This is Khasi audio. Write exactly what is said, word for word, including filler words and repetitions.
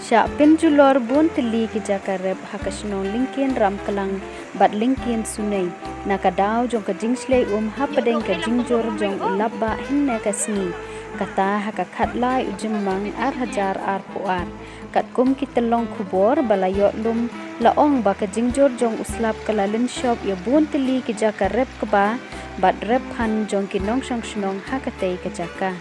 Shah pynjulor bun tylli ki jaka rep ha ka shnong Lyngkien Ramklang bad Lyngkien Sunei, na ka daw jong ka jingshlei um hapdeng ka jingjur jong u lapbah hynne ka sngi, kata ha ka khatlai u Jymmang ar hajar arphew ar. Katkum ki tyllong khubor ba la ïoh lum, la ong ba ka jingjur jong u slap ka la lynshop ïa bun tylli ki jaka rep kba bad rep phan jong ki nongshong shnong ha katei ka jaka.